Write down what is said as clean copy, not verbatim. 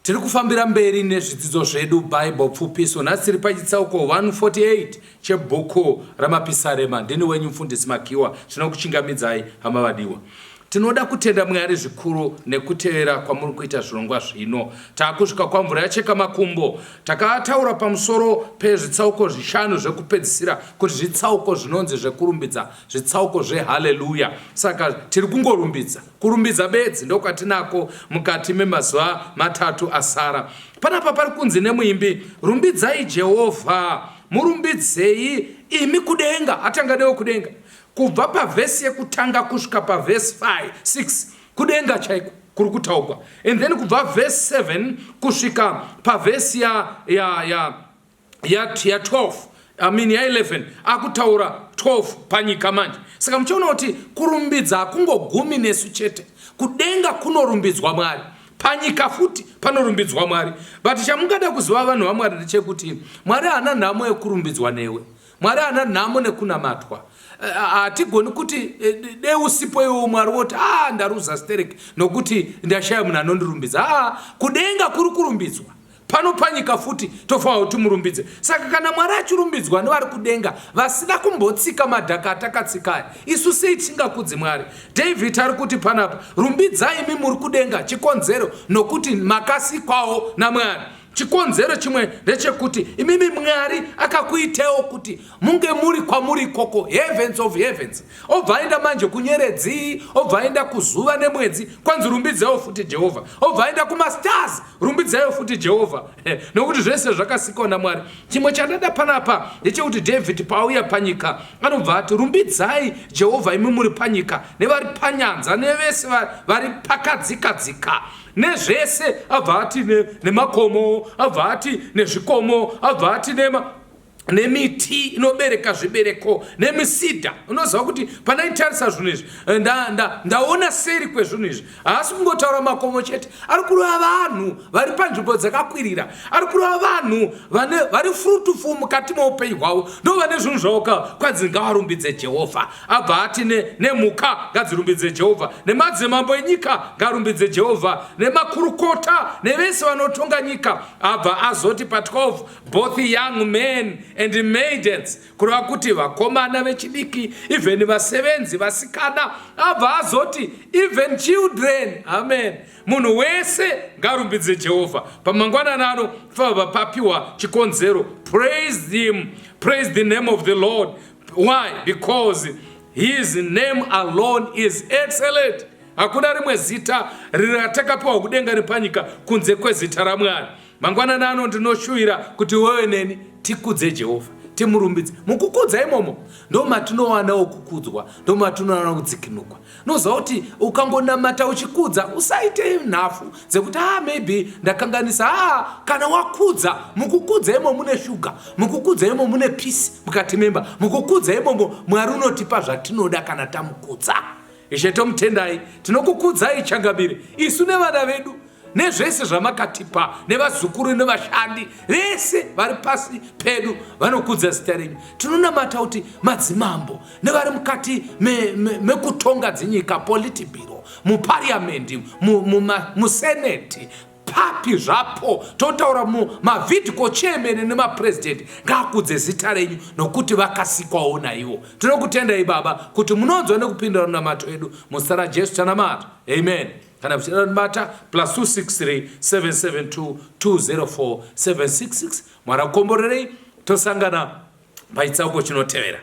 Tiri kufambira mberi nezvidzidzo zvedu Bible Pfupiso. Nhasi tiri pachitsauko 148 chebhuku raMapisarema. Ndini wenyu Mfundisi Makiwa. Tinokuchingamidzai hama vadiwa. Tinoda kutenda Mwari zvikuru nekutevera kwamuri kuita zvirongwa zvino. Takusvika kwamvura yacheka makumbo. Takataura pamusoro pezvitsauko zvishanu zvekupedzisira kuti zvitsauko zvinonzi zvekurumbidza, zvitsauko zvehaleluya. Saka tiri kungorumbidza. Kurumbidza bedzi ndokwatinako mukati memazuva matatu asara. Panapa pari kunzi nemuimbi, Rumbidzai Jehovha, murumbidzei imi kudenga. Atanga newe kudenga. Kubva pavhesi yekutanga kusvika pavhesi 5, 6, kudenga chaiko kuri kutaugwa. And then kubva vhesi 7 kusvika pavhesi ya, ya, ya, ya, ya 12 I mean ya 11 akutaura 12 panyika manje. Saka muchiona kuti kurumbidza hakungogumi nesu chete. Kudenga kunorumbidzwa Mwari, panyika futi panorumbidzwa Mwari. But chamungada kuziva vanhu vaMwari ndechekuti Mwari haana nhamo yekurumbidzwa newe. Mwari haana nhamo nekunamatwa. Eh, hatigoni kuti eh, de usipo iwe Mwari woti ah ndaruza sterek nokuti ndashaya munhu anondirumbidza. Ah, kudenga kuri kurumbidzwa. Pano panyika futi tofanira kuti timurumbidze. Saka kana Mwari achirumbidzwa nevari kudenga vasina kumbotsika madhaka atakatsika aya, isu sei tisingakudzi Mwari? David ari kuti panapa, rumbidzai imi muri kudenga, chikonzero nokuti makasikwawo naMwari. Chikonzero chimwe ndechekuti imimi Mwari akakuitaiwo kuti munge muri kwamuri ikoko, heavens of heavens. Obva aenda manje kunyeredzi, obva aenda kuzuva nemwedzi, kwanzi rumbidzaiwo futi Jehovha. Obva aenda kumastars, rumbidzaiwo futi Jehovha. Nokuti zvese zvakasikwa naMwari. Chimwe chandada panapa ndechekuti David paauya panyika anobva ati rumbidzai Jehovha imi muri panyika nevari panyanza nevese vari pakadzikadzika nezvese. Abva ati nemakomo, abva ati nezvikomo, abva ati nema nemiti inobereka zvibereko nemisidha. Unoziva kuti pandaitarisa zvinhu izvi eh, ndaona seri kwezvinhu izvi, haasi kungotaura makomo chete, ari kureva vanhu vari panzvimbo dzakakwirira, ari kureva vanhu vari fruitful mukati meupenyu hwavo, ndo vane zvinhu zvavo ka kwanzi ngavarumbidze Jehovha. Abva ati nemhuka ngadzirumbidze Jehovha, nemadzimambo enyika ngarumbidze Jehovha, nemakurukota nevese vanotonga nyika. Abva azoti pa12, both young men and maidens, kureva kuti vakomana vechidiki, even vasevenzi vasikana. Abva azoti even children. Amen. Munhu wese ngarumbidze Jehovha. Pamangwanani ano fava papiwa chikonzero, praise him, praise the name of the Lord. Why? Because his name alone is excellent. Hakuna rimwe zita ratakapiwa kudenga nepanyika kunze kwezita raMwari. Mangwanani ano ndinoshuvira kuti wewe neni tikudze Jehovha, timurumbidze. Mukukudza imomo ndo matinowanawo kukudzwa, ndo matinowana kudzikinukwa. Unoziva kuti ukangonamata uchikudza, usaite nhafu dzekuti ah maybe ndakanganisa. Ah, kana wakudza, mukukudza imo mune shuga, mukukudza imo mune peace mukati memba, mukukudza imomo Mwari unotipa zvatinoda kana tamukudza. Ishe tomutendai, tinokukudzai changamire, isu nevana vedu nezvese zvamakatipa, nevazukuru nevashandi vese vari pasi pedu vanokudza zita renyu. Tinonamata kuti madzimambo nevari mukati mekutonga me, me dzinyika, politibiro, mupariamendi, museneti, papi zvapo, totaura mavhidhiko chairman nemapurezidendi ngaakudze zita renyu nokuti vakasikwawo naivo. Tinokutendai Baba kuti munonzwa nekupindura munamato edu, muzita raJesu tanamata, amen. Kana muchida kundibata, plus 263 772 204 766. Mwari akukomborerei, tosangana pachitsauko chinotevera.